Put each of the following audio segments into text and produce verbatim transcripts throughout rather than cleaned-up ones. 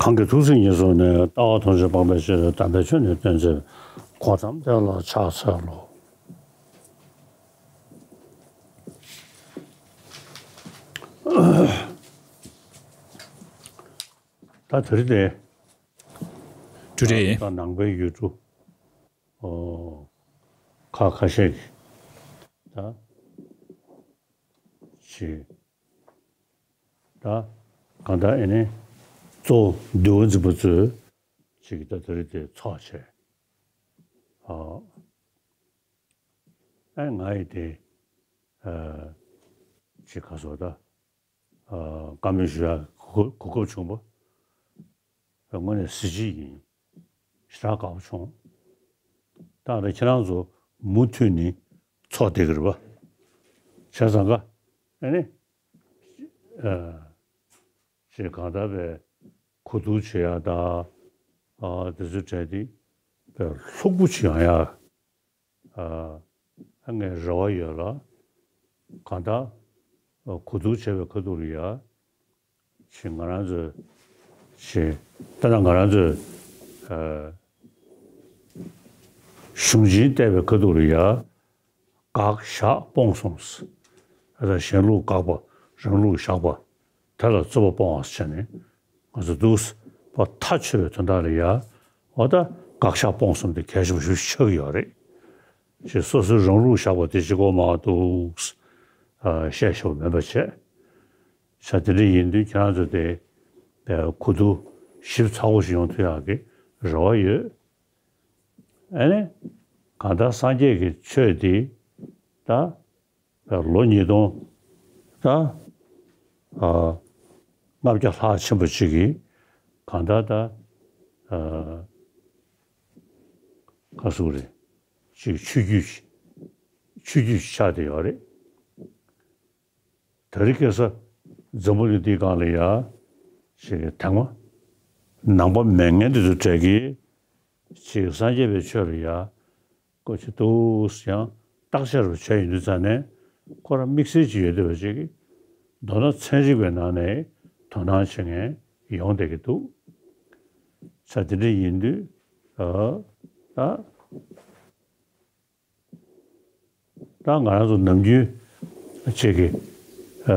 གང་གི་ཐུགས་སྲས་ཉེར་བཟུང་ནས། ལྟ་བ་ཐམས་ཅད་སྤངས་པའི་ཕྱིར། དམ་པའི་ཆོས་ནི་སྟོན་མཛད་པའི། གོ་ཏམ་དེ་ལ་ཕྱག་འཚལ་ལོ། ད་དེ་རིང་དེ། དེ་རིང་ད་ནང་པའི་ཡུལ་གྲུ། ཨོ། ཁ་ཁ་ཤས་ཀྱིས་ད་ཅིག་ད་གང་ལྟར་ཨེ་ནི་གཙོ་བོ་འདུལ་བ་འཛིན་པ་ཚོས་ཅིག་ད་དེ་རིང་དེ་ཚོགས་བྱས། ཨ་ཨེ་ང་ཡི་དེ་ཨ་ཅིག་ག་སོ་ད། ཨ་བཀའ་མོལ་ཞུ་ཡག་གོ་གོ་སྐབས་བྱུང་བ། དངོས་གནས་གཟི་བརྗིད་ཡིན། ཞེ་དྲག་དགའ་པོ་བྱུང་། ད་ལྟ་ཁྱེད་རང་ཚོ་མུ་མཐུད་ནས་ཚོགས་བསྡད་ཀྱི་རེད་པ། བྱས་ཙང་ཀ་ཨ་ནི་ཨ་ཅེས་གང་ལྟར་པའི་གོ་བསྡུར་བྱེད་ཡག་དང་། ཨ་དེ་ཚོའི་གྲས་དེ་པའི་ལྷུག་པོ་ཅིག་ཡོང་ཡག་ཨ་ངས་རེ་བ་ཡོད་ལ། གང་ལྟར་ཨ་གོ་བསྡུར་བྱས་པའི་ཁ་ཐུག་ལ་ཡ། ཅིག་ང་རང་ཚོས་ཅིག་ད་ལྟ་ང་རང་ཚོས་ཨ་གཞུང་ཆེན་བལྟས་པའི་ཁ་ཐུག་ལ་ཡ། དགག་བཞག་སྤོང་གསུམ། ཨ་ད་གཞན་ལུགས་དགག་པ། རང་ལུགས་བཞག་པ། དེ་ལ་རྩོད་པ་སྤོང་བ་བྱས་ནས། ང་ཚོ་འདུག་པ་ཐག་ཆོད་པའི་དོན་དག་ལ་ཡ། འོ་ད་དགག་བཞག་སྤོང་གསུམ་དེ་གལ་ཆེན་པོ་ཞིག་ཆགས་ཀྱི་ཡོད་རེད། ཅེས་སོ་སོའི་རང་ལུགས་བཞག་པ་དེ་གཅིག་པོ་མ་གཏོགས་ཨ་བཤད་ཆོག་པ་མིན་པ་བྱས། ས་དེ་འདྲ་ཡིན་དུས་ཁྱེད་རང་ཚོ་དེ་གོ་བསྡུར་ཞིབ་ཚགས་པོ་ཞིག་ཡོང་ཐུབ་ཡག་གི་རེ་བ་ཡོད། ཨ་ནི་གང་ལྟར་སངས་རྒྱས་ཀྱི་ཆོས་འདི་ད་ལོ་ཉིས་སྟོང་ད་ཨ་ལྔ་བརྒྱ་ལྷག་ཕྱིན་པ་ཅིག་གིས་གང་ལྟར་ད་ཨ་ག་ཟེར་དགོས་རེད། ཅིག་ཆོས་བརྒྱུད་ཆོས་བརྒྱུད་ཆགས་བསྡད་ཡོད་རེད། དེ་རིང་ཁ་སང་འཛམ་བུ་གླིང་འདིའི་སྒང་ལ་ཡ་ཅིག་དེ་སྔ་ནང་པ་མེད་མཁན་དེ་ཚོ་གྲས་ཀྱིས་ཅིག་སངས་རྒྱས་པའི་ཆོས་ལ་ཡ་ཀོ་ཅི་འདུག་ཡང་བརྟག་དཔྱད་རུ་བྱས་ཡོང་དུས་ཙང་ནས། ཁོ་རང་དམིགས་བསལ་ཅིག་ཡོད་བསྡད་པ་ཅིག་གིས། མདོར་ན་ཚན་རིག་པའི་ནང་ནས་དོ་སྣང་བྱེད་མཁན་ཡོང་བསྡད་ཀྱི་འདུག་ས་དེ་འདྲ་ཡིན་དུས་ཨ་ད། ད་ང་རང་ཚོ་ནམ་རྒྱུན་ཅིག་གི་ཨ་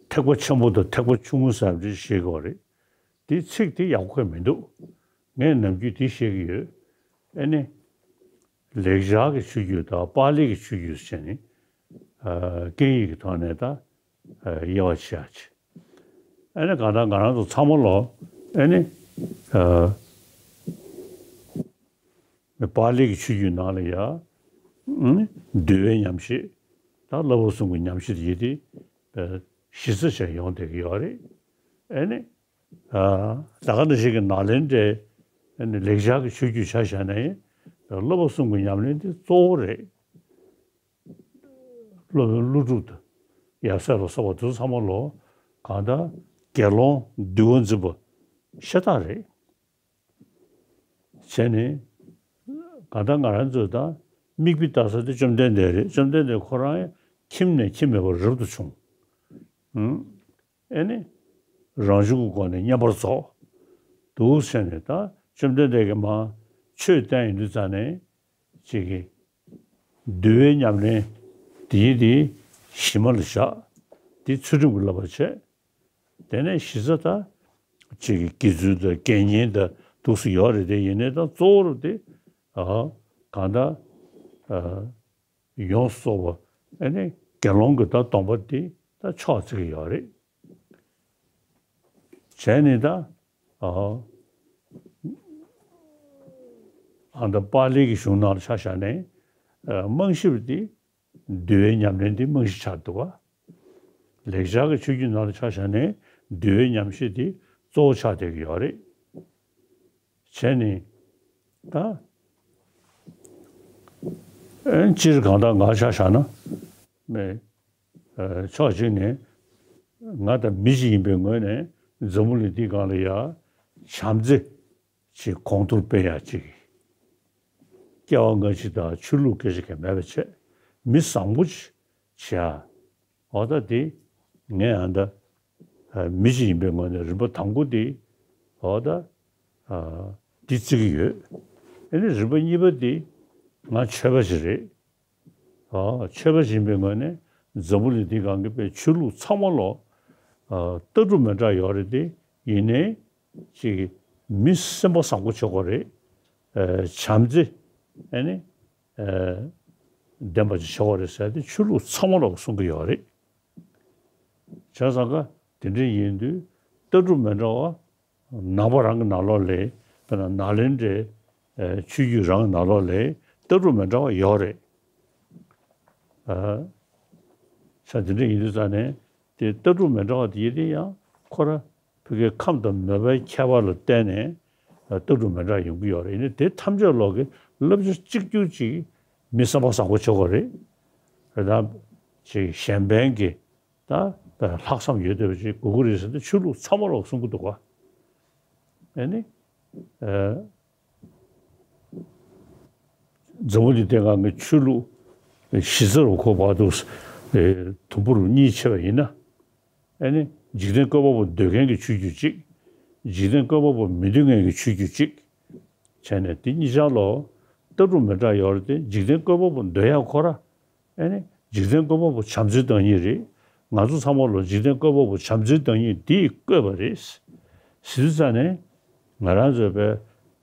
ཐེག་པ་ཆེན་པོ་དང་ཐེག་པ་ཆུང་ངུ་ཟེར་བ་འདི་བཤད་ཀྱི་ཡོད་རེད། དེའི་ཚིག་དེ་ཡག་པོ་མི་འདུག་ངས་ནམ་རྒྱུན་དེ་བཤད་ཀྱི་ཡོད། ཨ་ནི་ལེགས་སྦྱར་གྱི་ཆོས་བརྒྱུད་དང་པཱ་ལི་གི་ཆོས་བརྒྱུད་ཟེར་ནས་ཨ་སྐད་ཡིག་གི་ཐོག་ནས་ད་ཨ་དབྱེ་བ་ཕྱེ་ཡག་ཅིག་ཨ་ནི་གང་ལྟར་ང་རང་ཚོ་ཚང་མ་ལོ་ཨ་ནི་ཨ་པཱ་ལི་གི་ཆོས་བརྒྱུད་ནང་ལ་ཡ་ཨ་ནི་འདུལ་བའི་ཉམས་བཞེས་དང་བསླབ་པ་གསུམ་གྱི་ཉམས་བཞེས་དེ་ཡིན་ཏེ་གཞི་རྩ་བྱས་ཡོང་བསྡད་ཀྱི་ཡོད་རེད། ཨ་ནི་ཨ་ད་ག་ནང་བཞིན་གྱི་ནཱ་ལེནྡྲའི་ཨ་ནི་ལེགས་སྦྱར་གྱི་ཆོས་བརྒྱུད་ཆ་བཞག་ན་ཡང་བསླབ་པ་གསུམ་གྱི་ཉམས་ལེན་དེ་གཙོ་བོ་རེད། སློབ་དཔོན་ཀླུ་སྒྲུབ་དང་ཡབ་སྲས་ལ་སོགས་པ་དེ་ཚོ་ཚང་མ་ལོ་གང་ལྟར་དགེ་སློང་འདུལ་བ་འཛིན་པ་ཤ་སྟག་རེད། བྱས་ནས་གང་ལྟར་ང་རང་ཚོས་ད་མིག་དཔེ་ལྟ་ས་དེ་བཅོམ་ལྡན་འདས་རེད། བཅོམ་ལྡན་འདས་ཁོ་རང་ཡང་ཁྱིམ་ནས་ཁྱིམ་མེད་པར་རབ་ཏུ་བྱུང་། ཨ་ནི་རང་བྱུང་གི་སྒོ་ནས་བསྙེན་པར་རྫོགས། འདུག་ཟེར་ནས་ད་བཅོམ་ལྡན་འདས་ཀྱིས་མར་ཆོས་བསྟན་ཡོང་དུས་ཙང་ནས་ཅིག་གིས་འདུལ་བའི་ཉམས་ལེན་དེའི་དེ་གཞི་མ་ལ་བཞག་དེ་ཚུལ་ཁྲིམས་ཀྱི་བསླབ་པ་བྱས། དེ་ནས་གཞི་རྩ་ད་ཅིག་གི་དགེ་ཚུལ་དང་དགེ་བསྙེན་དང་འདུག་སེ་ཡོད་རེད། དེ་ཡིན་ནའི་ད་གཙོ་བོར་དེ་ཨ་གང་ལྟར་ཨ་ཡོངས་སུ་རྫོགས་པ་ཨ་ནི་དགེ་སློང་གི་ད་སྡོམ་པ་འདི་ད་ཕྱོགས་བརྩི་གི་ཡོད་རེད། བྱས་ནས་ད་ཨ་ཨ་ད་པཱ་ལི་གི་གཞུང་ནང་ལ་ཆ་བཞག་ནས་ཨ་རྨང་གཞི་འདི་འདུལ་བའི་ཉམས་ལེན་འདི་རྨང་གཞི་ཆགས་འདུག་ག་ལེགས་སྦྱར་གྱི་ཆོས་བརྒྱུད་ནང་ལ་ཆ་བཞག་ནས་འདུལ་བའི་ཉམས་བཞེས་འདི་གཙོ་བོ་ཆགས་བསྡད་ཀྱི་ཡོད་རེད། བྱས་ནས་ད་ཨེ་སྤྱིར་གང་ལྟར་ང་ཆ་བཞག་ན་མེད། ཨ་ཕྱོགས་གཅིག་ནས་ང་ད་མི་ཞིག་ཡིན་པའི་ངོས་ནས་འཛམ་བུ་གླིང་འདིའི་སྒང་ལ་ཡ་བྱམས་བརྩེ་ཅིག་གོང་མཐོར་སྤེལ་ཡག་ཅིག་སྐྱེ་བ་སྔ་ཕྱི་དང་ཆོས་ལུགས་སྐད་ཆ་གང་མེད་པ་བྱས། མི་བཟང་པོ་ཅིག་བྱས། འོ་ད་དེ་ངས་ཨ་ད་ ཨ་མི་ཞིག་ཡིན་པའི་ངོས་ནས་རིམ་པ་དང་པོ་དེ་འོ་ད་ཨ་འདི་བརྩི་གི་ཡོད། ཨ་ནི་རིམ་པ་གཉིས་པ་དེ་ང་ཆོས་པ་ཞིག་རེད། ཨ་ཆོས་པ་ཞིག་ཡིན་པའི་ངོས་ནས་འཛམ་བུ་གླིང་འདིའི་སྒང་གི་པའི་ཆོས་ལུགས་ཚང་མ་ལོ་ཨ་ལྟ་གྲུབ་མི་འདྲ་ཡོད་རེད་དེ། ཡིན་ནའི་ཅིག་མི་སེམས་པ་བཟང་པོ་བྱེད་དགོས་རེད། ཨ་བྱམས་བརྩེ་ཨ་ནི་ཨ་ལྡན་པ་ཅིག་བྱེད་དགོས་རེད་ཟེར་ཏེ་ཆོས་ལུགས་ཚང་མ་ལོ་གསུང་གི་ཡོད་རེད། བྱས་ཙང་ཀ་དེ་འདྲ་ཡིན་དུས་ལྟ་གྲུབ་མི་འདྲ་བ་ནང་པ་རང་གི་ནང་ལོགས་ལ་དཔེར་ན་ནཱ་ལེནྡྲའི་ཨ་ཆོས་བརྒྱུད་རང་གི་ནང་ལོགས་ལ་ལྟ་གྲུབ་མི་འདྲ་བ་ཡོད་རེད། ཨ་ས་དེ་འདྲ་ཡིན་དུས་ཙང་ནས་དེ་ལྟ་གྲུབ་མི་འདྲ་བ་དེ་ཡིན་དེ་ཡང་ཁོ་ར་ཕ་གིའི་ཁམས་དང་མོས་པའི་ཁྱད་པར་ལ་བརྟེན་ནས་ལྟ་གྲུབ་མི་འདྲ་ཡོང་གི་ཡོད་རེད། ཡིན་ནའི་དེ་ཐམས་ཅད་ལོག་གི་བསླབ་བྱ་གཅིག་གྱུར་ཅིག་མི་བསམ་པ་བཟང་པོ་བྱེད་དགོས་རེད། རེད་དང་ཅིག་གཞན་ཕན་གྱི་ད་ལྷག་བསམ་ཡོད་བསྡད་པ་ཅིག་དགོས་ཀྱི་རེད་ཟེར་ཏེ་ཆོས་ལུགས་ཚང་མ་ལོག་གསུང་གི་འདུག་ག་ཨ་ནི་ཨ་འཛམ་བུ་གླིང་སྟེང་སྒང་གི་ཆོས་ལུགས་གཞི་རྩ་རུ་ཁོ་བར་དུ་དུམ་བུ་རུ་གཉིས་ཕྱེ་བ་ཡིན་ན། ཨ་ནི་འཇིག་རྟེན་བཀོད་པ་པོ་འདོད་མཁན་གྱི་ཆོས་བརྒྱུད་གཅིག་འཇིག་རྟེན་བཀོད་པ་པོ་མི་འདོད་མཁན་གྱི་ཆོས་བརྒྱུད་གཅིག་བྱས་ནས་དེ་གཉིས་ཆར་ལོ་ལྟ་གྲུབ་མི་འདྲ་ཡོད་རེད་དེ། འཇིག་རྟེན་བཀོད་པ་པོ་འདོད་ཡག་ཁོ་ར་ཨ་ནི་འཇིག་རྟེན་བཀོད་པ་པོ་བྱམས་བརྩེའི་བདག་ཉིད་རེད། ང་ཚོ་ཚང་མ་ལོ་འཇིག་རྟེན་བཀོད་པ་པོ་བྱམས་བརྩེའི་བདག་ཉིད་འདིས་བཀོད་པ་རེད། ཟེར་དུས་ཙང་ནས་ང་རང་ཚོའི་པའི་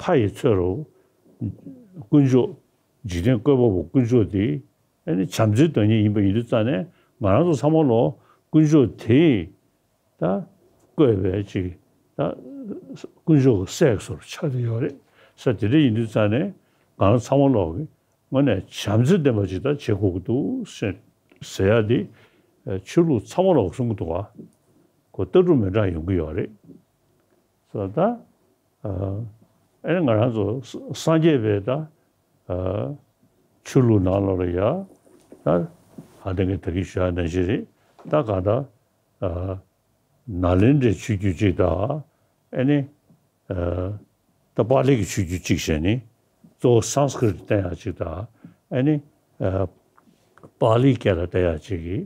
ཕ་ཡི་ཚོད་རུ་དཀོན་མཆོག་འཇིག་རྟེན་བཀོད་པ་པོ་དཀོན་མཆོག་འདི་ཨ་ནི་བྱམས་བརྩེའི་བདག་ཉིད་ཡིན་པ་ཡིན་དུས་ཙང་ནས་ང་རང་ཚོ་ཚང་མ་ལོ་དཀོན་མཆོག་དེས་ད་བཀོད་པའི་ཅིག་ད་དཀོན་མཆོག་གི་སྲས་སོར་ཆགས་ཀྱི་ཡོད་རེད་ཟེར། དེ་འདྲ་ཡིན་དུས་ཙང་ནས་ང་རང་ཚང་མ་ལོག་གི་དངོས་གནས་བྱམས་བརྩེ་ལྡན་པ་ཅིག་ད་བྱེད་དགོས་ཀྱི་འདུག་ཟེར་ཟེར་ཡ་དེ་ཆོས་ལུགས་ཚང་མ་ལོག་གསུང་གི་འདུག་ག་ཁོ་ལྟ་གྲུབ་མི་འདྲ་ཡོང་གི་ཡོད་རེད། སོ་ད་ཨ་ཨ་ནི་ང་རང་ཚོ་སངས་རྒྱས་པའི་ད་ཨ་ཆོས་ལུགས་ནང་ལོགས་ལ་ཡ་ད་ཧ་ལས་ཀྱི་ད་གི་ཞུ་ཡ་ནང་བཞིན་རེད། ད་ག་ད་ཨ་ནཱ་ལེནྡྲའི་ཆོས་བརྒྱུད་ཅིག་དང་ཨ་ནི་ཨ་ད་པཱ་ལི་གི་ཆོས་བརྒྱུད་ཅིག་བྱས་ནས་གཙོ་བོ་སཾ་སྐྲྀ་ཏ་བསྟན་ཡ་ཅིག་དང་ཨ་ནི་ཨ་པཱ་ལིའི་སྐད་ལ་བསྟན་ཡ་ཅིག་གི་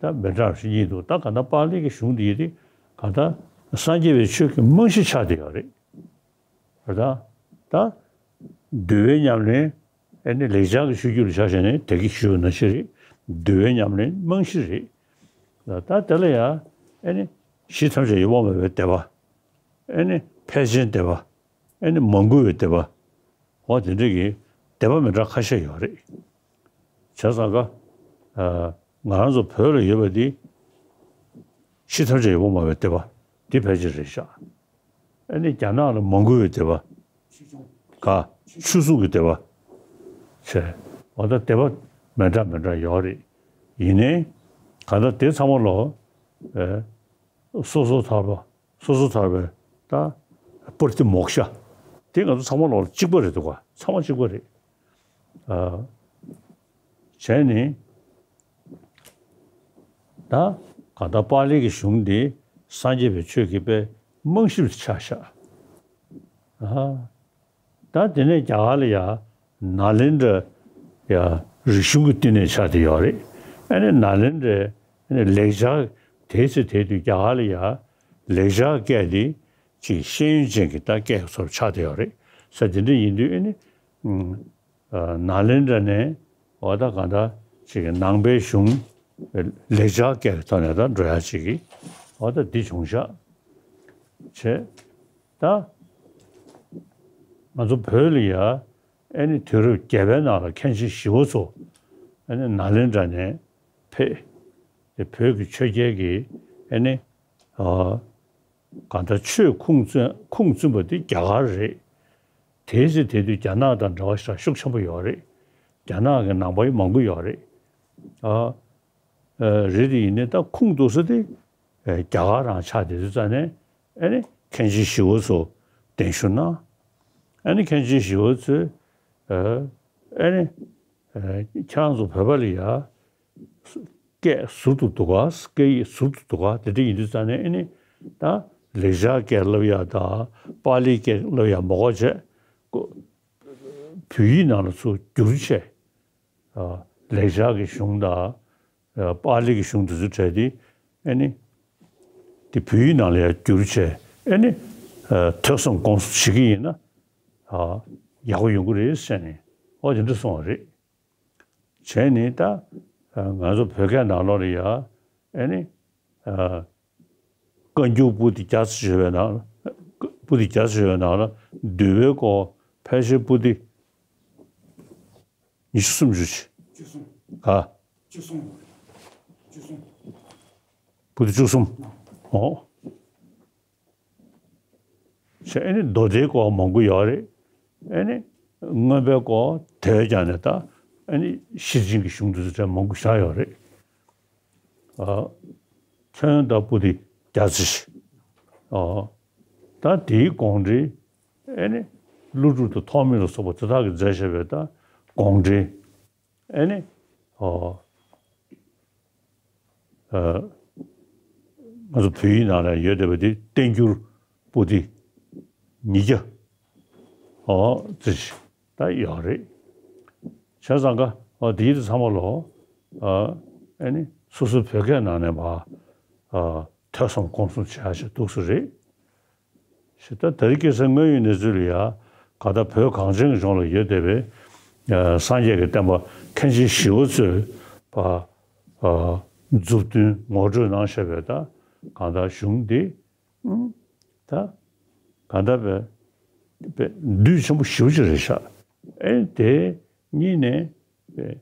ད་མི་འདྲ་བ་ཞིག་གཉིས་འདུག་ད་ག་ད་པཱ་ལི་གི་གཞུང་འདི་ཡིན་དེ་ག་ད་སངས་རྒྱས་པའི་ཆོས་ཀྱི་རྨང་གཞི་ཆགས་བསྡད་ཡོད་རེད། རེད་ད། ད་འདུལ་བའི་ཉམས་ལེན་ཨ་ནི་ལེགས་སྦྱར་གྱི་ཆོས་བརྒྱུད་ལ་ཆ་བཞག་ནས་དེ་གི་ཞུ་བ་ནང་བཞིན་རེད། འདུལ་བའི་ཉམས་ལེན་རྨང་གཞི་རེད། ད་དེ་ལ་ཡང་ཨ་ནི་གཞི་ཐམས་ཅད་ཡོད་པར་སྨྲ་བའི་སྡེ་པ། ཨ་ནི་ཕལ་ཆེན་སྡེ་པ། ཨ་ནི་མང་པོ་ཡོད་སྡེ་པ། འོ་དེ་འདྲ་གི་སྡེ་པ་མི་འདྲ་ཁ་ཤས་ཡོད་རེད། བྱས་ཙང་ཀ་ཨ་ང་རང་ཚོ་བོད་ལ་ཡོད་པ་འདི་གཞི་ཐམས་ཅད་ཡོད་པར་སྨྲ་བའི་སྡེ་པ་འདི་ཕལ་ཆེར་རེད་ཤག་ཨ་ནི་རྒྱ་ནག་ལ་མང་པོ་ཡོད་སྡེ་པ། ག་ཆོས་སྲུང་གི་སྡེ་པ་བྱས། འོ་ད་སྡེ་པ་མི་འདྲ་མི་འདྲ་ཡོད་རེད། ཡིན་ནའི་ག་ད་དེ་ཚང་མ་ལོ་ཨེ་སོ་སོ་ཐར་པ། སོ་སོ་ཐར་པའི་ད་པྲ་ཏི་མོཀྵ། དེ་ང་ཚོ་ཚང་མ་ལོ་གཅིག་པ་རེད་འདུག་ག་ཚང་མ་གཅིག་པ་རེད། ཨ་བྱས་ནི་ད་གང་ལྟར་པཱ་ལི་གི་གཞུང་འདི་སངས་རྒྱས་པའི་ཆོས་ཀྱི་དཔེ་རྨང་གཞི་ཆགས་ཤག་ཨ་ད་དེ་ནས་རྒྱ་གར་ལ་ཡ་ནཱ་ལེནྡྲ་ཡ་རིག་གཞུང་གི་བསྟི་གནས་ཆགས་བསྡད་ཡོད་རེད། ཨ་ནི་ནཱ་ལེནྡྲའི་ཨ་ནི་ལེགས་སྦྱར་དེའི་ཚེ་དེ་དུས་རྒྱ་གར་ལ་ཡ་ལེགས་སྦྱར་སྐད་དེ་ཅིག་ཤེས་ཡོན་ཅན་གྱི་ད་སྐད་ཚོར་ཆགས་བསྡད་ཡོད་རེད་ཟེར། དེ་འདྲ་ཡིན་དུས་ཨ་ནི་ཨ་ནཱ་ལེནྡྲ་ནས་འོ་ད་གང་ལྟར་ཅིག་ནང་པའི་གཞུང་ལེགས་སྦྱར་སྐད་ཀྱི་ཐོག་ནས་ད་འགྲོ་ཡ་ཅིག་གི་འོ་ད་འདི་བྱུང་ཤག་བྱས། ད་ང་ཚོ་བོད་ལ་ཡ་ཨ་ནི་དུས་རབས་བརྒྱད་པའི་ནང་ལ་མཁན་ཆེན་ཞི་བ་འཚོ་ཨ་ནི་ནཱ་ལེནྡྲ་ནས་ཕེབས། དེ་བོད་ཀྱི་ཆོས་རྒྱལ་གྱི་ཨ་ནི་ཨ་གང་ལྟར་ཆོས་ཁུངས་བཙུན་ཁུངས་བཙུན་པ་དེ་རྒྱ་གར་རེད། དེའི་ཚེ་དེ་དུས་རྒྱ་ནག་དང་འབྲེལ་བ་ཞེ་དྲག་ཤུགས་ཆེན་པོ་ཡོད་རེད། རྒྱ་ནག་གི་ནང་པ་མང་པོ་ཡོད་རེད། ཨ་ཨ་རེད་དེ་ཡིན་ནའི་ད་ཁུངས་གཏུགས་ས་དེ་ཨ་རྒྱ་གར་རང་ཆགས་བསྡད་དུས་ཙང་ནས་ཨ་ནི་མཁན་ཆེན་ཞི་བ་འཚོ་གདན་ཞུ་གནང་། ཨ་ནི་མཁན་ཆེན་ཞི་བ་འཚོས་ཨ་ཨ་ནི་ཨ་ཁྱེད་རང་ཚོ་བོད་པ་ལ་ཡ་སྐད་ཟུར་དུ་འདུག་ག་སྐད་ཡིག་ཟུར་དུ་འདུག་ག་དེ་འདྲ་ཡིན་དུས་ཙང་ནས་ཨ་ནི་ད་ལེགས་སྦྱར་སྐད་བསླབ་ཡ་དང་པཱ་ལིའི་སྐད་བསླབ་ཡ་མ་དགོས་བྱས་ཀོ་བོད་ཡིག་ནང་ལ་ཚུར་བསྒྱུར་བྱས། ཨ་ལེགས་སྦྱར་གྱི་གཞུང་དང་ཨ་པཱ་ལི་གི་གཞུང་དེ་ཚོ་བྲལ་ཏེ་ཨ་ནི་ དེ་བོད་ཡིག་ནང་ལ་ཡང་བསྒྱུར་བྱས་ཨེ་ནི་ཨ་ཐོས་བསམ་སྒོམ་གསུམ་བྱེད་ཀྱི་ཡིན་ན་ཨ་ཡག་པོ་ཡོང་གི་རེད་ཟེར་ནས་ཨོ་དེ་འདྲ་གསུངས་པ་རེད། བྱས་ནས་ད་ང་ཚོ་བོད་སྐད་ནང་ལོགས་ལ་ཡ་ཨེ་ནི་བཀའ་འགྱུར་པོ་ཏི་བརྒྱ་ཙམ་ཡོད་པའི་ནང་ལ་པོ་ཏི་བརྒྱ་ཙམ་ཡོད་པའི་ནང་ལ་འདུལ་བའི་སྐོར་ཕལ་ཆེར་པོ་ཏི་ཉི་ཤུ་སུམ་ཅུ་ཅིག་བཅུ་གསུམ། ག་བཅུ་གསུམ། བཅུ་གསུམ། པོ་ཏི་བཅུ་གསུམ། ཨོ། ཞེས་ཨེ་ནི་མདོ་སྡེའི་སྐོར་མང་པོ་ཡོད་རེད། ཨེ་ནི་མངོན་པའི་སྐོར་དེ་བས་ཀྱང་ནས་ད་ཨེ་ནི་ཤེར་ཕྱིན་གྱི་གཞུང་དེ་ཚོ་གྲས་མང་པོ་བཞག་ཡོད་རེད། ཨ། ཁྱོན་ད་པོ་ཏི་བརྒྱ་ཙམ་ཞིག་ཨ། ད་དེའི་དགོངས་འགྲེལ་ཨེ་ནི་ཀླུ་སྒྲུབ་དང་ཐོགས་མེད་ལ་སོགས་པ་དེ་དག་གིས་མཛད་བཞག་པའི་ད་དགོངས་འགྲེལ། ཨེ་ནི། ཨོ། ཨ། ང་ཚོ་བོད་ཡིག་ནང་ལ་ཡོད་བསྡད་པ་དེ་བསྟན་འགྱུར་པོ་ཏི་ཉིས་བརྒྱ། ཨོ། ཙི་ཞིག་ད་ཡོད་རེད། བྱས་ཙང་ཀ་ཨོ་དེའི་དེ་ཚང་མ་ལོ། ཨ། ཨེ་ནི་སོ་སོའི་བོད་སྐད་ནང་ནས་མ། ཨ། ཐོས་བསམ་སྒོམ་གསུམ་བྱེད་ཡག་ཞིག་འདུག་སེ་རེད། ཞེས་ད་དེ་རིང་ཁ་སང་དངོས་ཡོད་གནས་ཚུལ་ལ་ཡ། གང་ལྟར་བོད་གངས་ཅན་གྱི་ལྗོངས་ལ་ཡོད་བསྡད་པའི་ཨ་སངས་རྒྱས་ཀྱི་བསྟན་པ་མཁན་ཆེན་ཞི་བ་འཚོས་པ་ཨ་མཛུབ་སྟོན་ངོ་སྤྲོད་གནང་བཞག་པའི་ད་གང་ལྟར་གཞུང་འདི་ཨ་ད་གང་ལྟར་བའི་བའི་འདུས་ཆེན་པོ་ཞེ་པོ་ཅིག་རེད་ཤག་ཨེ་དེ་གཉིས་ནས་བའི།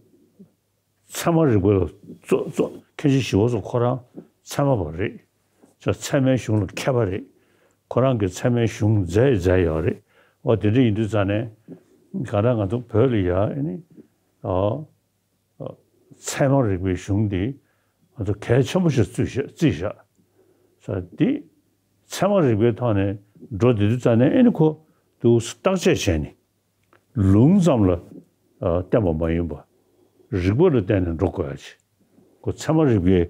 ཚད་མ་རིག་པ་ལ་གཙོ་གཙོ་མཁན་ཆེན་ཞི་བ་འཚོ་ཁོ་རང་ཚད་མ་པ་རེད། ཅོ་ཚད་མའི་གཞུང་ལ་མཁས་པ་རེད། ཁོ་རང་གིས་ཚད་མའི་གཞུང་མཛད་མཛད་ཡོད་རེད། འོ་དེ་འདྲ་ཡིན་དུས་ཙང་ནས་ག་རེ་ང་ཚོ་བོད་ལ་ཡ་ཨེ་ནི་ཨ་ཨ་ཚད་མ་རིག་པའི་གཞུང་འདི་ང་ཚོ་གལ་ཆེན་པོ་ཞིག་བརྩིས་བཞག་བརྩིས་བཞག་ས་འདི་ཚད་མ་རིག་པའི་ཐོག་ནས་འགྲོ་བསྡད་དུས་ཙང་ནས་ཨེ་ནི་ཁོ་འདུག་བརྟག་དཔྱད་བྱས་ནས། ལུང་ཙམ་ལ་ཨ་བརྟེན་པ་མ་ཡིན་པ། རིགས་པ་ལ་བརྟེན་ནས་འགྲོ་དགོས་ཡ་ཅིག་ཁོ་ཚད་མ་རིག་པའི་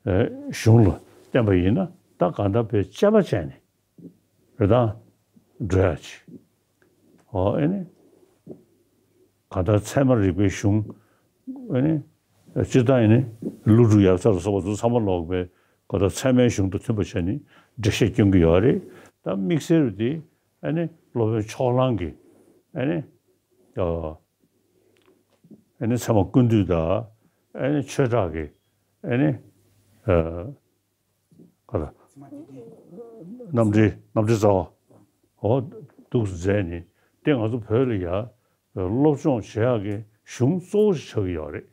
ཨ་གཞུང་ལ་བརྟེན་པ་ཡིན་ན་ད་གང་ལྟར་བའི་དཔྱད་པ་བྱས་ནས་རེ་དང་འགྲོ་ཡ་ཅིག་ཨོ་ཨེ་ནི་གང་ལྟར་ཚད་མ་རིག་པའི་གཞུང་ཨེ་ནི་སྤྱིར་བཏང་ཨེ་ནི་ཀླུ་སྒྲུབ་ཡབ་སྲས་ལ་སོགས་པ་ཚོ་ཚང་མ་ལོག་པའི་གང་ལྟར་ཚད་མའི་གཞུང་དང་མཐུན་པ་བྱས་ནས་འགྲེལ་བཤད་སྐྱོན་གྱི་ཡོད་རེད། ད་དམིགས་བསལ་དེ། ཨ་ནི་སློབ་དཔོན་ཕྱོགས་གླང་གིས་ཨ་ནི་ཨ་ཨ་ནི་ཚད་མ་ཀུན་བཏུས་དང་ཨ་ནི་ཆོས་གྲགས་ཀྱིས་ཨ་ནི་ཨ་ག་ལ་རྣམ་འགྲེལ་རྣམ་འགྲེལ་རྩ་བ་འོ་འདུག་མཛད་ནས་དེ་ང་ཚོ་བོད་ལ་ཡ་སློབ་སྦྱོང་བྱེད་ཡག་གི་གཞུང་གཙོ་བོ་ཞིག་ཆགས་ཀྱི་ཡོད་རེད།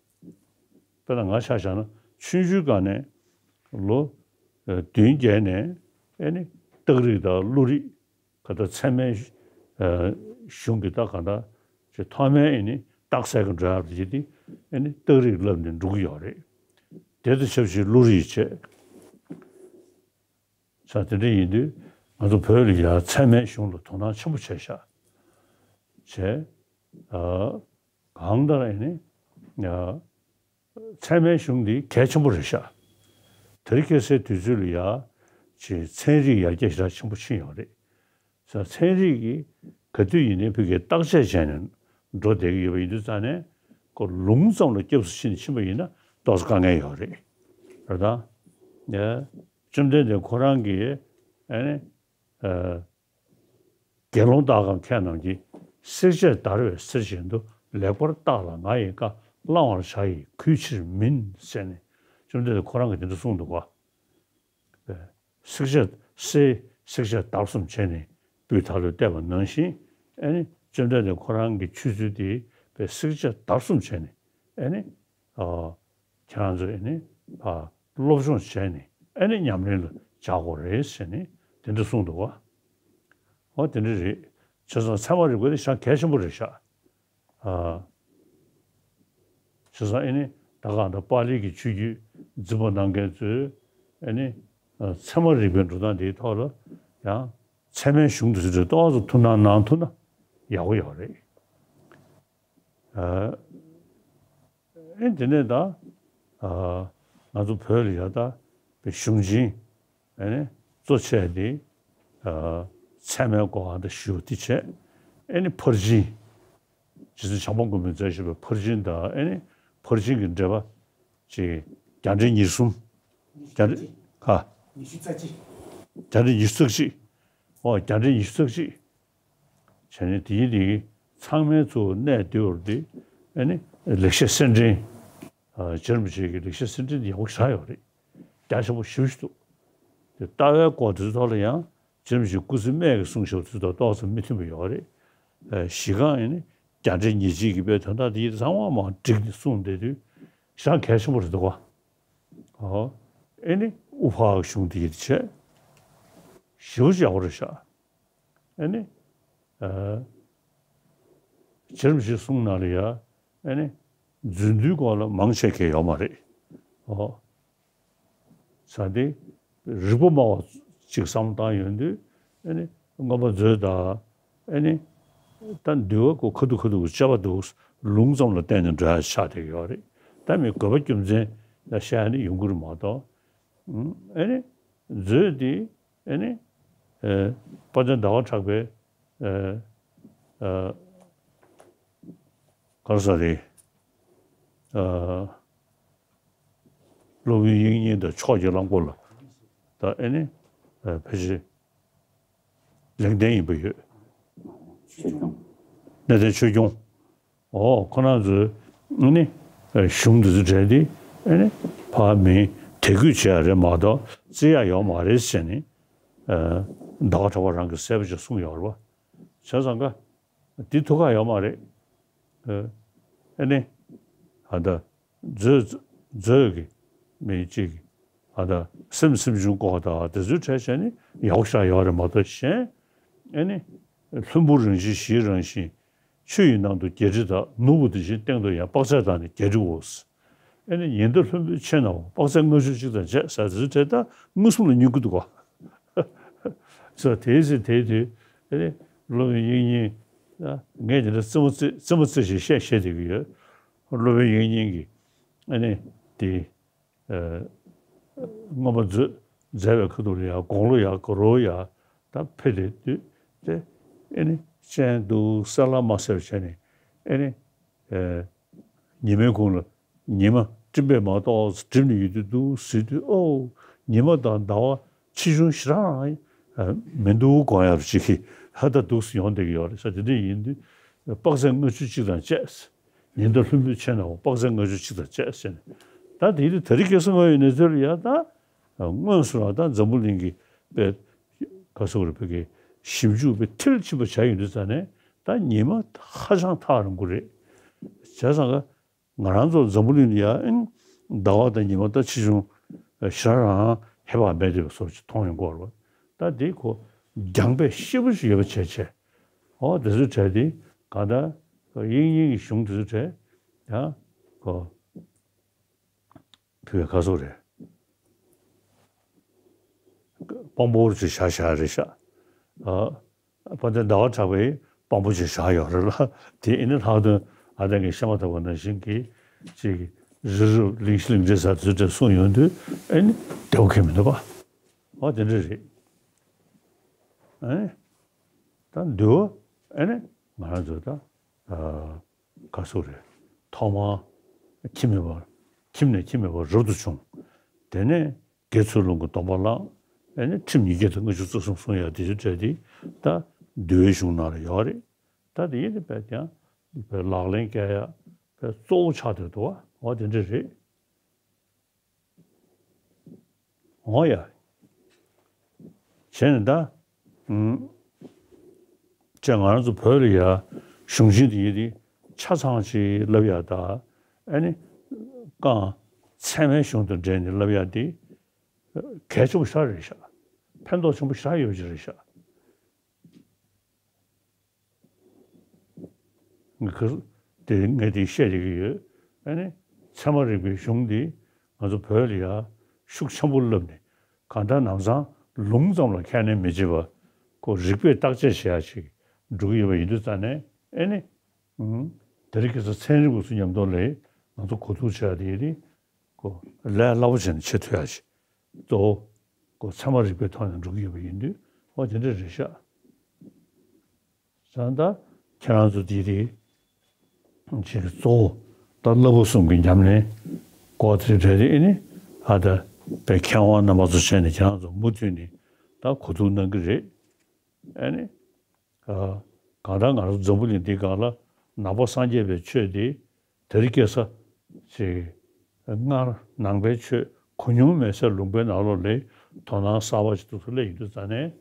དཔེར་ན་ང་ཆ་བཞག་ན་ཆུང་ཆུང་སྒང་ནས་ལོ་བདུན་བརྒྱད་ནས་ཨ་ནི་རྟགས་རིགས་དང་བློ་རིག་ག་ད་ཚད་མའི་ཨ་གཞུང་གི་ད་ག་ད་ཅེས་ཐོག་མའི་ཨེ་ནི་རྟགས་གསལ་གྱི་འགྲོ་ཡག་དེ་དེ་ཨེ་ནི་རྟགས་རིགས་བསླབས་ནས་འགྲོ་གི་ཡོད་རེད། དེ་དང་ཆབས་ཅིག་བློ་རིག་བྱས། ས་དེ་འདྲ་ཡིན་དུས་ང་ཚོ་བོད་ལ་ཡ་ཚད་མའི་གཞུང་ལ་དོ་སྣང་ཆེན་པོ་བྱས་ཤག་བྱས། ཨ་གང་ལྟར་ཨེ་ནི་ཨ། ཚད་མའི་གཞུང་འདི་གལ་ཆེན་པོ་རེད་ཤག་དེ་རིང་ཁ་སང་དུས་ཚོད་ལ་ཡ་ཅིག་ཚན་རིག་ཡར་རྒྱས་ཞེ་དྲག་ཆེན་པོ་ཕྱིན་ཡོད་རེད། ས་ཚན་རིག་གིས་ག་དུས་ཡིན་ནའི་བོད་ཀྱི་བརྟག་དཔྱད་བྱས་ནས་འགྲོ་བསྡད་ཀྱི་ཡོད་པ་ཡིན་དུས་ཙང་ནས་ཁོ་ལུང་ཙམ་ལ་སྐྱབས་སུ་ཕྱིན་ནས་ཕྱིན་པ་ཡིན་ན་ཏོག་ཙམ་དཀའ་ངལ་ཡོད་རེད། རེད་ད། ཡ། བཅོམ་ལྡན་འདས་ཁོ་རང་གིས་ཨ་ནི་ཨ། དགེ་སློང་དག་གམ་མཁས་རྣམས་ཀྱིས། བསྲེག་བཅད་བརྡར་བའི་གསེར་བཞིན་དུ། ལེགས་པར་བརྟགས་ལ་ང་ཡི་བཀའ། བླང་བར་བྱ་ཡི་གུས་ཕྱིར་མིན། ཟེར་ནས་བཅོམ་ལྡན་འདས་ཁོ་རང་གིས་དེ་འདྲ་གསུངས་འདུག་ག་བསྲེག་བཅད་བསྲེག་བསྲེག་བཅད་བརྡར་གསུམ་བྱས་ནས་སྤུས་དག་ལ་བལྟས་པ་ནང་བཞིན་ཨ་ནི་བཅོམ་ལྡན་འདས་ཁོ་རང་གི་ཆོས་ཚུལ་དེ་བསྲེག་བཅད་བརྡར་གསུམ་བྱས་ནས་ཨ་ནི་ཨ། ཁྱེད་རང་ཚོས་ཨ་ནི་ཨ་སློབ་སྦྱོང་བྱས་ནས་ཨ་ནི་ཉམས་ལེན་ལ་བྱ་དགོས་རེད་ཟེར་ནས་དེ་འདྲ་གསུངས་འདུག་བ། འོ་དེ་འདྲ་རེད། བྱས་ཙང་ཚད་མ་རིག་པ་དེ་ཞེ་དྲག་གལ་ཆེན་པོ་རེད་ཤག་ཨ། བྱས་ཙང་ཨ་ནི་ད་གང་ལྟར་པཱ་ལི་གི་ཆོས་བརྒྱུད་འཛིན་པ་གནང་མཁན་ཚོས་ཨ་ནི་ཨ་ཚད་མ་རིག་པའི་འགྲོ་སྟངས་དེའི་ཐོག་ལ་ཡང་ཚད་མའི་གཞུང་དེ་ཚོ་ཏོག་ཙམ་ཐུགས་སྣང་གནང་ཐུབ་ན་ཡག་པོ་ཡོད་རེད། ཨ། ཨེ་དེ་ནས་ད། ཨ། ང་ཚོ་བོད་ལ་ཡ་ད་པའི་གཞུང་ཆེན་ཨེ་ནི་གཙོ་ཆེ་དེ། ཨ། ཚད་མའི་སྐོར་ཨ་ད་ཞུ་དེ་བྱས། ཨེ་ནི་ཕར་ཕྱིན། རྗེ་བཙུན་བྱམས་པ་མགོན་པོས་མཛད་བཞག་པའི་ཕར་ཕྱིན་དང་ཨེ་ནི་ཕར་ཕྱིན་གྱི་འགྲེལ་པ། ཅིག་རྒྱ་འགྲེལ་ཉེར་གསུམ། རྒྱ་འགྲེལ་ཁ། ཉི་ཤུ་རྩ་གཅིག་བརྒྱ་ཕྲག་ཉི་ཤུ་རྩ་གཅིག་ཨོ་བརྒྱ་ཕྲག་ཉི་ཤུ་རྩ་གཅིག་བྱས་ནས་དེའི་དེ་ཚང་མའི་གཙོ་བོ་གནས་བསྡུས་པ་དེ་ཨ་ནི་ལེགས་བཤད་གསེར་ཕྲེང་རྗེ་རིན་པོ་ཆེ་གི་ལེགས་བཤད་གསེར་ཕྲེང་དེ་ཡག་པོ་ཞེ་དྲག་ཡོད་རེད། རྒྱ་ཆེན་པོ་ཞེ་པོ་ཞིག་འདུག་དེ་ལྟ་བའི་སྐོར་དེ་ཚོ་ཐོག་ལ་ཡང་རྗེ་རིན་པོ་ཆེ་སྐུ་ཚེ་སྨད་ཀྱི་གསུང་བཤད་དེ་ཚོ་ཏོག་ཙམ་མི་མཐུན་པ་ཡོད་རེད། གཞི་རྐང་ཡིན་ནི་བརྒྱ་ཕྲག་ཉེར་གཅིག་གི་དཔེ་དོན་དག་དེ་ཡིད་ཚང་མ་མ་བསྒྲིགས་ནས་གསུངས་བསྡད་དུས་ཞེ་དྲག་གལ་ཆེན་པོ་རེད་འདུག་ག་ཨོ། ཨེ་ནི་དབུ་ཕར་གཞུང་དེ་ཡིད་ཆེས་ཞེ་པོ་ཅིག་ཡག་པོ་རེད་ཤག་ཨེ་ནི། ཨ། རྗེ་རིན་པོ་ཆེའི་གསུང་ནང་ལ་ཡ། ཨེ་ནི། རྫུན་སྡུད་སྐོར་ལ་མང་ཆེ་གི་ཡོད་མ་རེད། ཨོ། ས་དེ། རིག་པ་སྨྲ་བ་ཅིག་བསམ་བློ་བཏང་ཡོང་དུས། ཨེ་ནི། མངོན་པ་མཛོད་དང་། ཨེ་ནི། ད་འདུལ་བ་ཁོ་ཁ་ཐུག་ཁ་ཐུག་དཔྱད་པ་འདུག་ལུང་ཙམ་ལ་བརྟེན་ནས་འགྲོ་ཡ་ཆགས་བསྡད་ཀྱི་ཡོད་རེད། ད་མི་དགོས་པ་རྒྱུ་མཚན་ལ་བཤད་ནས་ཡོང་གི་རེད་མ་གཏོགས། ཨེ་ནི། མཛོད་དེ། ཨེ་ནི། ཨེ། དཔལ་ལྡན་ཟླ་བ་གྲགས་པའི། ཨེ། ཨེ། ག་རེ་ཟེར་རེད། ཨེ། སློབ་དཔོན་དབྱིག་གཉེན་དང་ཕྱོགས་ཀྱི་གླང་པོ་ལ། ད་ཨེ་ནི། ཨེ། ཕལ་ཆེར། ལེགས་ལྡན་ཡིན་པ་ཡོད། གནས་བརྟན་ཆོས་སྐྱོང་། ཨོ། ཁོ་རང་ཚོའི་ཨ་ནི་གཞུང་འདི་ཚོ་གྲས་འདི་ཨ་ནི་ཕ་མིང་དད་གུས་བྱེད་ཡ་རེད་མ་གཏོགས་བརྩི་ཡ་ཡོད་མ་རེད་ཟེར་ནས་ཟླ་བ་གྲགས་པ་རང་གིས་གསལ་པོ་ཅིག་གསུངས་ཡོད་རེད་བ། བྱས་ཙང་ཀ་འདི་ཐུགས་ཁག་ཡོད་མ་རེད། ཨ་ནི་ཨ་ད་མཛོད་མཛོད་ཀྱི་མི་གཅིག་གིས་ཨ་ད་སེམས་སེམས་བྱུང་སྐོར་དང་དེ་ཚོའི་གྲས་བྱས་ནས་ཡག་པོ་ཞེ་དྲག་ཡོད་རེད་མ་གཏོགས་གཞན་ཨ་ནི་ལྷུན་པོ་རང་བཞིན་གཞིའི་རང་བཞིན། ཆུ་ཡི་ནང་དུ་བརྒྱད་ཁྲི་དག་ནོར་བུ་དེ་བཞིན་སྟེང་དུ་ཡང་དཔག་ཚད་དག་ནི་བརྒྱད་ཁྲི་འོ། ཨེ་ནི་ཉི་ཟླ་ལྷུན་པོའི་ཕྱེད་ནའོ་དཔག་ཚད་ལྔ་བཅུ་གཅིག་དང་བཅས་ཟེར་དེ་ཚོའི་གྲས་ད་མངོན་སུམ་ལ་ཉན་གྱི་འདུག་ག་སོ་དེའི་ཚེ་དེའི་དུས་ཨེ་ནི་སློབ་དཔོན་དབྱིག་གཉེན་ངས་དེ་འདྲ་རྩེད་མོ་རྩེ་རྩེད་མོ་རྩེ་ཞེས་བཤད་བཤད་བསྡད་ཀྱི་ཡོད། སློབ་དཔོན་དབྱིག་གཉེན་གྱིས་ཨེ་ནི་དེ། ཨ། མངོན་པ་མཛོད་མཛད་པའི་ཁ་ཐུག་ལ་ཡང་དགུང་ལོ་ཡང་དགུ་རོ་ཡང་ད་ཕེབས་ཏེ་དུས་དེ་ཨེ་ནི་སྤྱན་འདུག་གསལ་ལ་མ་གསལ་བ་བྱས་ནས་ཨེ་ནི། ཨ། ཉི་མའི་གུང་ལ་ཉི་མ་སྤྲིན་པས་མ་གཏོགས་འགྲིབ་ནས་ཡོད་དུས་འདུག་ཟེར་དུས་ཨོ། ཉི་མ་དང་ཟླ་བ་ཆེ་ཆུང་ཞེ་དྲག་མི་འདུག་དགོངས་ཡག་ཅིག་གིས་ཧ་ད་འདུག་སེ་ཡོང་བསྡད་ཀྱི་ཡོད་རེད་ས་དེ་འདྲ་ཡིན་དུས་དཔག་ཚད་ལྔ་བཅུ་གཅིག་དང་བཅས། ཉི་ཟླ་ལྷུན་པོའི་ཕྱེད་ནའོ་དཔག་ཚད་ལྔ་བཅུ་གཅིག་དང་བཅས་ཟེར་ནས། ད་དེ་དུས་དེ་རིང་ཁ་སང་ཡོད་ནས་ཚོད་ལ་ཡ་ད། དངོས་སུ་ལ་ད་འཛམ་བུ་གླིང་གི་དཔེ། ག་སོག་རེ་བོད་ཀྱི་ཞིབ་འཇུག་པའི་མཐིལ་ཕྱིན་པ་བྱ་ཡོང་དུས་ཙ་ནས་ད་ཉི་མ་ཧ་ཅང་ཐག་རིང་པོ་རེད། བྱས་ཙང་ཀ་ང་རང་ཚོ་འཛམ་བུ་གླིང་ལ་ཡ་ཨིན་ཟླ་བ་དང་ཉི་མ་ད་ཆེ་ཆུང་ཞེ་དྲག་རང་ཧེ་བག་མེད་དེ་བ་སོགས་ཅིག་མཐོང་ཡོང་གི་ཡོད་རེད་བ། ད་དེ་ཁོ་རྒྱང་པས་ཤེས་པོ་ཞིག་ཡོད་པ་བྱས་བྱས། ཨོ་དེ་ཚོའི་གྲས་དེ་གང་ལྟར་དབྱིག་གཉེན་གྱི་གཞུང་དེ་ཚོའི་གྲས་ཡང་ཁོ་བུ་ག་སོག་རེད། དཔང་པོ་ཅིག་བཞག་བཞག་རེད་ཤག་ཨ། དཔལ་ལྡན་ཟླ་བ་གྲགས་པས་དཔང་པོ་ཅིག་བཞག་ཡོད་རེད་ལ། དེ་ཨེ་ནི་ལྷག་དོན་ཨ་ལྡན་གྱིས་བཤད་མ་ཐུབ་པ་ནང་བཞིན་གྱི་ཅིག་རི་རབ་གླིང་བཞི་གླིང་ཕྲན་ཟེར་དེ་ཚོའི་གྲས་གསུངས་ཡོང་དུས་ཨེ་ནི་བདེ་པོ་ཁེལ་མི་འདུག་ག་ཨོ་དེ་འདྲ་རེད། ཨེ་ནི་ད་འདུལ་བ་ཨེ་ནི་ང་རང་ཚོ་ད་ཨ། ག་སོག་རེད། ཐོག་མར་ཁྱིམ་མེད་པར་ཁྱིམ་ནས་ཁྱིམ་མེད་པར་རབ་ཏུ་བྱུང་། དེ་ནས་དགེ་ཚུལ་སློང་གི་སྡོམ་པ་བླངས། ཨེ་ནི་ཁྲིམས་ཉིས་བརྒྱ་དང་ལྔ་བཅུ་རྩ་གསུམ་སྲུང་ཡ་དེ་ཚོའི་གྲས་དེ་ད་འདུལ་བའི་གཞུང་ནང་ལ་ཡོད་རེད། ད་དེ་ཡིན་ནི་བས་ཀྱང་བས་ལག་ལེན་བཀལ་ཡ་བས་གཙོ་བོ་ཆགས་བསྡད་འདུག་བ། འོ་དེ་འདྲ་རེད། འོ་ཡ། བྱས་ནས་ད། ཨུམ། ཅེས་ང་རང་ཚོ་བོད་ལ་ཡ་གཞུང་ཆེན་འདི་ཡི་དེ་ཆ་ཚང་ཅིག་བསླབ་ཡ་ད། ཨ་ནི། རྐང་ཚད་མའི་གཞུང་དང་འབྲེལ་ནས་བསླབ་ཡ་དེ་གལ་ཆེན་པོ་ཞེ་དྲག་རེད་ཤག་ཕན་ཐོགས་ཆེན་པོ་ཞེ་དྲག་ཡོད་ཀྱི་རེད་ཤག་ངས་ཁ་དེ་ངས་དེ་བཤད་བསྡད་ཀྱི་ཡོད། ཨ་ནི་ཚད་མ་རིག་པའི་གཞུང་འདི་ང་ཚོ་བོད་ལ་ཡ་ཤུགས་ཆེན་པོ་བསླབས་ནས་གང་ལྟར་ནམ་སང་ལུང་ཙམ་ལ་ཁས་ལེན་མི་བྱེད་པར་ཁོ་རིགས་པས་བརྟག་དཔྱད་བྱེད་ཡ་ཞིག་འགྲོ་གི་ཡོད་པ་ཡིན་དུས་ཙ་ནས་ཨ་ནི་དེ་རིང་ཁ་སང་ཚན་རིག་པ་ཚོ་མཉམ་དུ་ལ་ང་ཚོ་གོ་བསྡུར་བྱེད་ཡ་དེ་ཡིན་དེ་ཁོ་ལས་སླ་པོ་བྱས་ནས་བྱེད་ཐུབ་ཡ་ཞིག་གཙོ་བོ་ཁོ་ཚད་མ་རིག་པའི་ཐོག་ནས་འགྲོ་གི་ཡོད་པ་ཡིན་དུས་འོ་དེ་འདྲ་རེད་ཤག་བྱས་ཙང་ད་ཁྱེད་རང་ཚོ་འདི་རེད། ཅིག་གཙོ་བོ་ད་བསླབ་པ་གསུམ་གྱི་ཉམས་ལེན་སྐོར་དེ་རེད་དེ་ཨེ་ནི་ཨ་ད་པའི་མཁས་དབང་རྣམ་པ་ཚོ་བྱས་ནས་ཁྱེད་རང་ཚོ་མུ་མཐུད་ནས་ ད་གོ་བསྡུར་གནང་གི་རེད། ཨ་ནི། ཨ། གང་ལྟར་ང་རང་འཛམ་བུ་གླིང་འདིའི་སྒང་ལ་ནང་པ་སངས་རྒྱས་པའི་ཆོས་འདི་དེ་རིང་ཁ་སང་ཅིག་སྔར་ནང་པའི་ཆོས་གོ་མྱོང་མེད་སའི་ལུང་པའི་ནང་ལོགས་ལ་དོ་སྣང་གསར་པ་ཞིག་ཏུ་སླེབས་ཡོང་དུས་ཙ་ནས།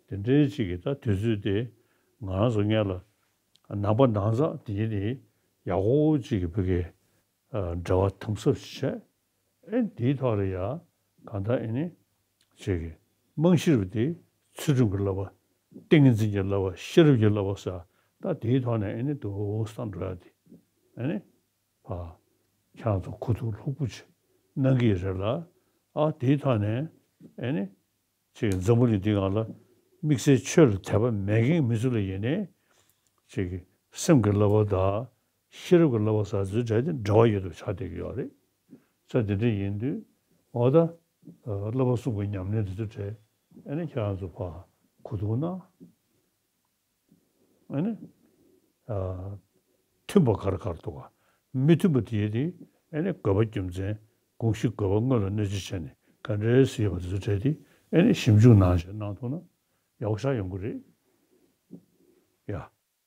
དེ་འདྲའི་ཅིག་གི་ད་དུས་ཚོད་དེ་ང་རང་ཚོ་སྔོན་ལ་ནང་པ་ནང་ཚང་དེ་ནི་ཡག་པོ་ཅིག་གི་བུ་གའི་འབྲེལ་བ་དམ་ཟབ་ཞིག་བྱས། ཨེ་འདིའི་ཐོག་ལ་ཡ་གང་ལྟར་ཨེ་ནི་ཅིག་གི་རྨང་གཞི་རུ་དེ་ཚུལ་ཁྲིམས་ཀྱི་བསླབ་པ། ཏིང་ངེ་འཛིན་གྱི་བསླབ་པ། ཤེས་རབ་ཀྱི་བསླབ་པ་ཟེར། ད་དེའི་ཐོག་ནས་ཨེ་ནི་འདུག་སེ་འགྲོ་ཡ་དེ་ཨེ་ནི་ཕ་ཁྱེད་རང་ཚོ་གོ་བསྡུར་ལྷུག་པོ་ཅིག་གནང་གི་ཡོད་རེད་ལ། ཨ་དེའི་ཐོག་ནས་ཨེ་ནི་ཅིག་འཛམ་བུ་གླིང་འདི་སྒང་ལ་དམིགས་བསལ་ཆོས་ལ་དད་པ་མེད་མཁན་མི་ཚོ་ལ་ཡིན་ནའི་ཅིག་སེམས་ཀྱི་བསླབ་པ་དང་ཤེས་རབ་ཀྱི་བསླབ་པ་ཟེར་ཚུལ་འདྲ་དེ་འབྲེལ་བ་ཡོད་དུ་ཆགས་བསྡད་ཀྱི་ཡོད་རེད། ས་དེ་འདྲ་ཡིན་དུས་འོ་ད་བསླབ་པ་གསུམ་གྱི་ཉམས་ལེན་དེ་ཚོ་གྲས་ཨ་ནི་ཁྱེད་རང་ཚོ་ཕར་གོ་བསྡུར་གནང་། ཨ་ནི། ཨ། མཐུན་པ་ག་རེ་ག་རེ་འདུག་ག་མི་མཐུན་པ་དེ་དེ་ཨ་ནི་དགོས་པ་རྒྱུ་མཚན་དགོངས་གཞི་དགོས་པ་དངོས་ལ་གནོད་བྱེད་བྱས་ནས་ག་འདྲའི་ཟེར་བ་དེ་ཚོ་གྲས་དེ་ཨ་ནི་ཞིབ་འཇུག་གནང་བྱས་གནང་ཐུབ་ན་ཡག་པོ་ཞེ་དྲག་ཡོང་གི་རེད། ཡ།